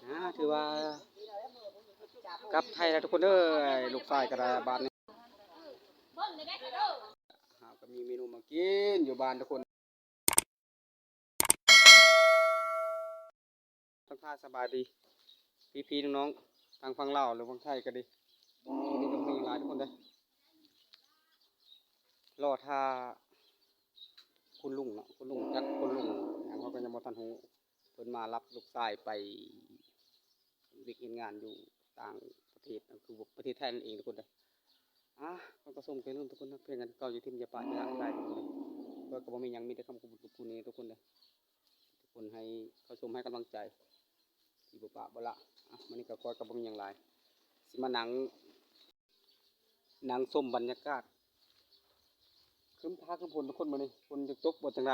ອ່າ ຖືວ່າກັບໄທແລ້ວທຸກຄົນເອີຍ ລູກຊາຍກໍໄດ້ບາດນີ້. ເຮົາກໍມີເມນູມາກິນຢູ່ບ້ານທຸກຄົນ. ທັກທາຍສະບາຍດີພີ່ໆນ້ອງໆ ທາງຝັ່ງລາວ ຫຼືຝັ່ງໄທກໍດີ. ມື້ນີ້ກໍບໍ່ມີຫຍັງຫຼາຍທຸກຄົນເດີ ລໍຖ້າຄຸນລຸງເນາະ ຄຸນລຸງ ຈັກຄຸນລຸງຫຍັງ ເຮົາກໍຍັງບໍ່ທັນຮູ້. ເພິ່ນມາຮັບລູກຊາຍໄປເຮັດວຽກເຮັດງານຢູ່ຕ່າງປະເທດ ຄືປະເທດໄທນັ້ນເອງທຸກຄົນເດີ. ອ່າ ເພິ່ນກໍຊົມກັນທຸກຄົນເນາະ ພຽງກັນເກົ່າ ຢ່າຖິ້ມຢ່າປະຢ່າລະລາຍທຸກຄົນເດີ. ເພິ່ນກໍບໍ່ມີຫຍັງ ມີແຕ່ຄຳຂອບຄຸນຂອບຄຸນນີ້ທຸກຄົນເດີ. ທຸກຄົນໃຫ້ເຂົ້າຊົມໃຫ້ກຳລັງໃຈທີ່ບໍ່ປະບໍ່ລະ. ອ່ະ ມື້ນີ້ກໍຂ້ອຍກໍບໍ່ມີຫຍັງຫຼາຍ ຊິມານັ່ງ ນັ່ງຊົມບັນຍາກາດ ຄຶ້ມຟ້າຄຶ້ມຝົນທຸກຄົນ ມື້ນີ້ຝົນຈະຕົກບໍ່ຈັ່ງໃດ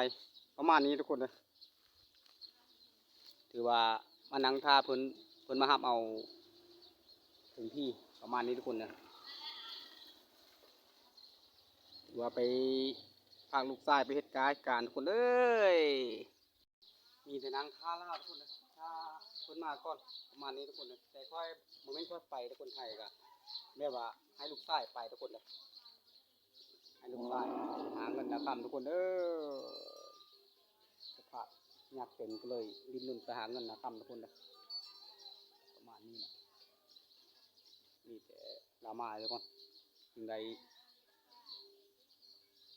ປະມານນີ້ທຸກຄົນເດີ. ຖືວ່າມານັ່ງຖ້າເພິ່ນ ເພິ່ນມາຮັບເອົາເຖິງທີ່ ປະມານນີ້ທຸກຄົນເດີ. ຖືວ່າໄປພາກລູກຊາຍໄປເຮັດກາເຮັດການທຸກຄົນເອີຍ. ມີແຕ່ນັ່ງຖ້າລາວທຸກຄົນເດີ ຖ້າເພິ່ນມາກ່ອນ ປະມານນີ້ທຸກຄົນເດີ. ແຕ່ຂ້ອຍ ບໍ່ແມ່ນຂ້ອຍໄປທຸກຄົນ ໄທກໍແບບວ່າໃຫ້ລູກຊາຍໄປທຸກຄົນເດີ ໃຫ້ລູກຊາຍຫາເງິນຫາຄຳທຸກຄົນເດີ. ສະພາບຍາກຈົນກໍເລີຍດີ້ນລົນໄປຫາເງິນຫາຄຳທຸກຄົນເດີ ປະມານນີ້ແຫຼະ. ມີແຕ່ລາວມາທຸກຄົນ ຈຶ່ງໄດ້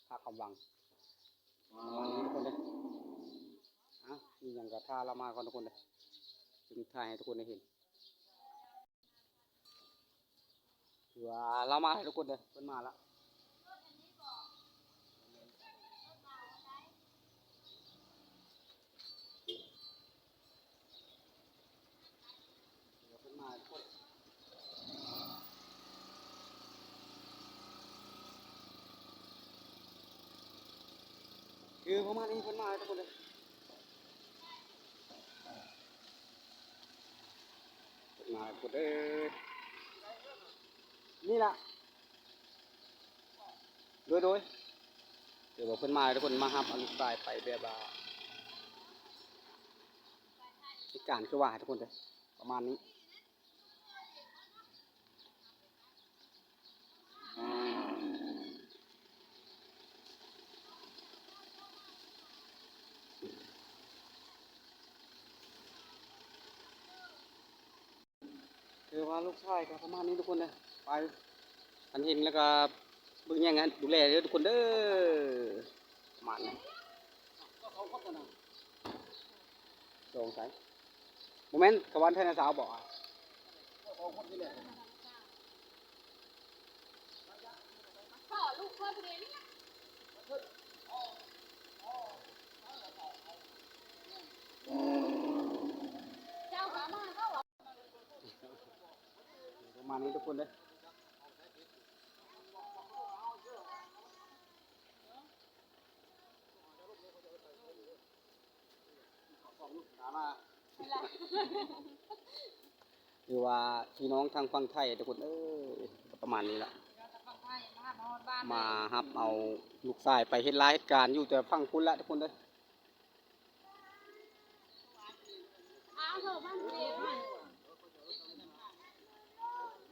ພາຄວາມຫວັງ ປະມານນີ້ທຸກຄົນເດີ. ອ່ະ ມີຫຍັງກໍຖ້າລາວມາກ່ອນທຸກຄົນເດີ ຈຶ່ງຖ່າຍໃຫ້ທຸກຄົນໄດ້ເຫັນ. ຖືວ່າລາວມາແລ້ວທຸກຄົນເດີ ເພິ່ນມາແລ້ວ. ຄືປະມານນີ້ ເພິ່ນມາແລ້ວທຸກຄົນເດີ ເພິ່ນມາແລ້ວທຸກຄົນເດີ. ນີ້ລະ ໂດຍ ໂດຍ ຖືວ່າເພິ່ນມາແລ້ວທຸກຄົນ ມາຮັບເອົາລູກຊາຍໄປ ແບບວ່າເຮັດການຄືວ່າທຸກຄົນເດີ ປະມານນີ້. ຖືວ່າລູກຊາຍກໍປະມານນີ້ທຸກຄົນເດີ ໄປ ຄັນເຫັນແລ້ວກໍເບິ່ງແຍງໃຫ້ດູແລເດີທຸກຄົນເດີ ປະມານນີ້. ສອງໃສ ບໍ່ແມ່ນ ກະວານໄທນາຊາວບໍ? ປະມານນີ້ທຸກຄົນເດີ. ຫຼືວ່າພີ່ນ້ອງທາງຝັ່ງໄທທຸກຄົນເອີຍ ກໍປະມານນີ້ລະ ມາຮັບເອົາລູກຊາຍໄປເຮັດລາເຮັດການຢູ່ແຕ່ຝັ່ງພຸ້ນລະທຸກຄົນເອີຍ.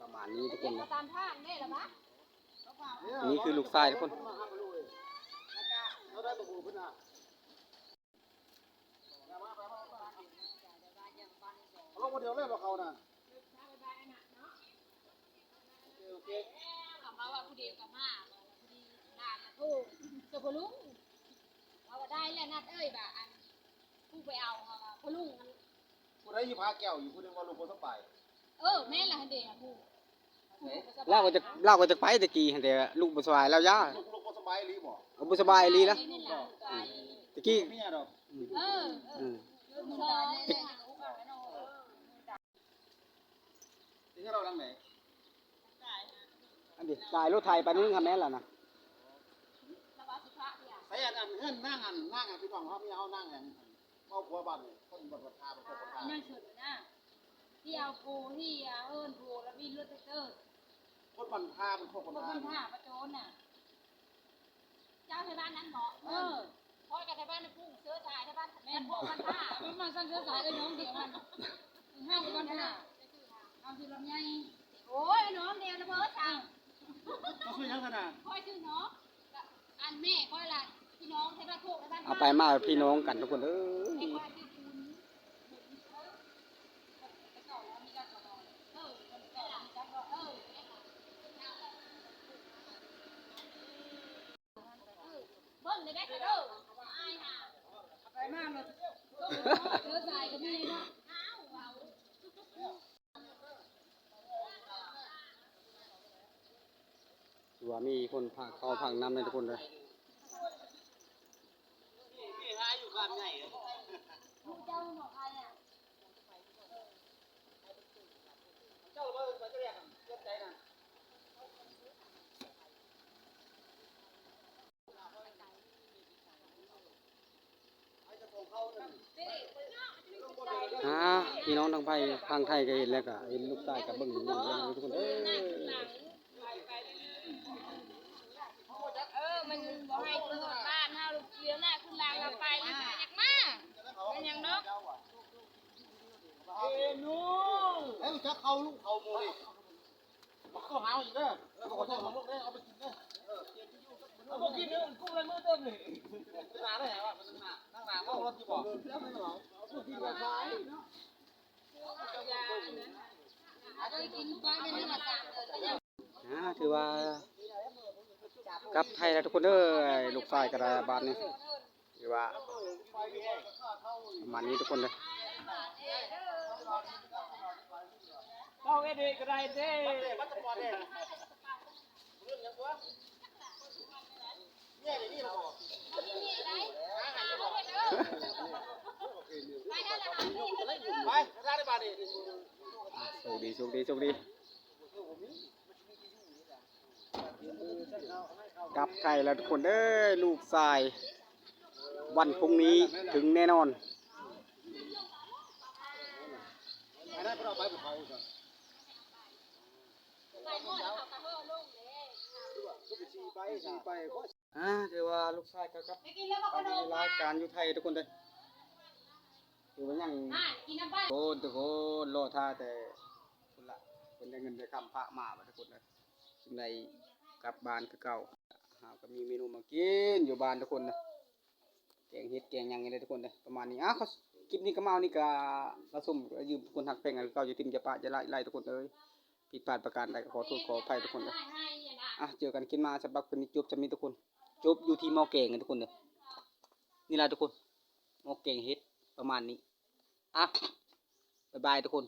ປະມານນີ້ທຸກຄົນເນາະ ນີ້ຄືລູກຊາຍທຸກຄົນ. ເອົາລົງຄົນດຽວເລີຍບໍ່ເຂົານະ? ໂອເຄ ໂອເຄ ເຂົາມາວ່າຜູ້ດຽວກໍມາ ວ່າພໍດີຫຼານລະໂທໃສ່ພໍ່ລຸງ ເຂົາວ່າໄດ້ແລ້ວ ນັດເອີຍ ວ່າອັນຜູ້ໄປເອົາ ເຂົາວ່າພໍ່ລຸງ ຜູ້ໃດຢູ່ຜາແກ້ວ ຢູ່ຜູ້ໜຶ່ງວ່າລູກບໍ່ສະບາຍ. ເອີ ແມ່ນລະຫັ້ນເດ ຜູ້ ລາວກໍຈະ ລາວກໍຈະໄປແຕ່ກີ້ຫັ້ນແຕ່ ລູກບໍ່ສະບາຍ ລາວຢ້ານ ລູກ ລູກບໍ່ສະບາຍອີ່ຫຼີບໍ? ເອີ ບໍ່ສະບາຍອີ່ຫຼີລະ ແຕ່ກີ້ ເມຍດອກ. ເອີ ເອີ ເອີ ເຮັດໃຫ້ເຮົາດັງໃດ? ອັນນີ້ ກາຍລົດໄຖໄປໜຶ່ງຫັ້ນແມ່ນລະນະ. ໃສ່ອັນ ອັນເຮືອນນາງ ອັນນາງ ອັນພີ່ນ້ອງເຮົາ ເມຍເຮົານາງ ອັນເວົ້າຜົວບ້ານນີ້ ຄົນບ້ານທ່າ ເປັນຄົນບ້ານທ່າ ນາງເສີດນະ ທີ່ເອົາໂພ ທີ່ເອົາເອີ້ນໂພ ລະບິນລົດແທັກເຕີ ຄົນບ້ານທ່າ ເປັນຄົນບ້ານທ່າ ປະໂຈນນະ. ເຈົ້າໄທບ້ານນັ້ນເບາະ? ເອີ ຂ້ອຍກໍໄທບ້ານນາປຸ້ງ ເຊື້ອສາຍໄທບ້ານ ແມ່ນ ພວກມັນທ່າ ມັນມາຊັ້ນເຊື້ອສາຍເອີ້ຍ ນ້ອງດຽວມັນ ຫ້າງກັນນະ ເຮົາຊິລຳໃຫຍ່ ໂອ້ຍ ນ້ອງດຽວລະເບີດ ເຈົ້າ ເຈົ້າຊື່ຫຍັງຊັ້ນນະ? ຂ້ອຍຊື່ນ້ອງ ອັນແມ່ຂ້ອຍລະ ພີ່ນ້ອງໃນບ້ານໂຄກໃນບ້ານ ເອົາໄປມາພີ່ນ້ອງກັນທຸກຄົນເອີຍ ແມ່ຂ້ອຍຊື່ບຸນ ບຸນ ເອີ ແຕ່ເກົ່າລະມີການສອນ ເອີ ແຕ່ເກົ່າລະມີການສອນ ເອີ ເບິ່ງໄດ້ເດີ ອາຍຫາ ໄປມາເລີຍ ເຊື້ອສາຍກໍມີເນາະ ຖືວ່າມີຄົນພາເຂົ້າພານຳເດ້ທຸກຄົນເດີ ອ່າ ພີ່ນ້ອງທາງໄທ ທາງໄທກໍເຫັນແລ້ວ ກໍເຫັນລູກຊາຍກໍເບິ່ງຢູ່ນີ້ທຸກຄົນເອີຍ ເອີ ມັນບໍ່ໃຫ້ຂຶ້ນຮອດບ້ານເຮົາ ລຽວໜ້າຂຶ້ນຫຼັງເຮົາໄປ ມັນກໍຢາກມາ ເປັນຫຍັງດອກ ເອີ ໜູ ເອີ ຈັກເຂົ້າລູກເຂົ້າໝູ່ນີ້ ເຂົ້າຫາເຮົາອີກເດີ ເອີ ເຂົ້າໃຈໝາກລົກເດີ ເອົາໄປກິນເດີ ເອີ ເອົາໄປກິນເດີ ກຸ້ງໃນມືຕົ້ນນີ້ ເປັນໜ້າໄດ້ຫວະ ເປັນໜ້າ ນາງໜ້າເມົາລົດຢູ່ບໍ່? ເອົາໄປກິນກໍຂາຍເນາະ ອ່າ ຖືວ່າກັບໄທແລ້ວທຸກຄົນເດີ ລູກຊາຍກໍໄດ້ບາດນີ້ ຖືວ່າປະມານນີ້ທຸກຄົນເດີ ເຈົ້າເຮັດເອງກໍໄດ້ເດ້. ໂຊກດີ ໂຊກດີ ໂຊກດີ ກັບໄທແລ້ວທຸກຄົນເອີຍ ລູກຊາຍ ວັນພຸ່ງນີ້ເຖິງແນ່ນອນ. ອ່າ ຖືວ່າລູກຊາຍກໍກັບໄປລາຍການຢູ່ໄທທຸກຄົນເດີ ຖືວ່າຍັງ ໂອ້ ທຸກຄົນ ລໍຖ້າແຕ່ພຸ້ນລະ ເພິ່ນໄດ້ເງິນໄດ້ຄຳພະມາບາດທຸກຄົນເດີ ຈຶ່ງໄດ້ກັບບ້ານຄືເກົ່າ. ເຮົາກໍມີເມນູມາກິນຢູ່ບ້ານທຸກຄົນເດີ ແກງເຫັດແກງຫຍັງນີ້ແຫຼະທຸກຄົນເດີ ປະມານນີ້. ອ່າ ຄລິບນີ້ກໍມາເທົ່ານີ້ ກໍລາຊົມ ກໍຢືມທຸກຄົນຮັກແພງກັນຄືເກົ່າ ຢ່າຖິ້ມຢ່າປະ ຢ່າລະຫຼາຍທຸກຄົນເອີຍ. ຜິດພາດປະການໃດກໍຂໍໂທດຂໍອະໄພທຸກຄົນເດີ. ອ່ະ ເຈີກັນຄລິບໜ້າ ສຳລັບຄືນນີ້ຈົບຊ່ຳນີ້ທຸກຄົນ ຈົບຢູ່ທີ່ໝໍ້ແກງນະທຸກຄົນເດີ. ນີ້ລະທຸກຄົນ ໝໍ້ແກງເຫັດປະມານນີ້. ອ່ະ ບາຍບາຍທຸກຄົນ.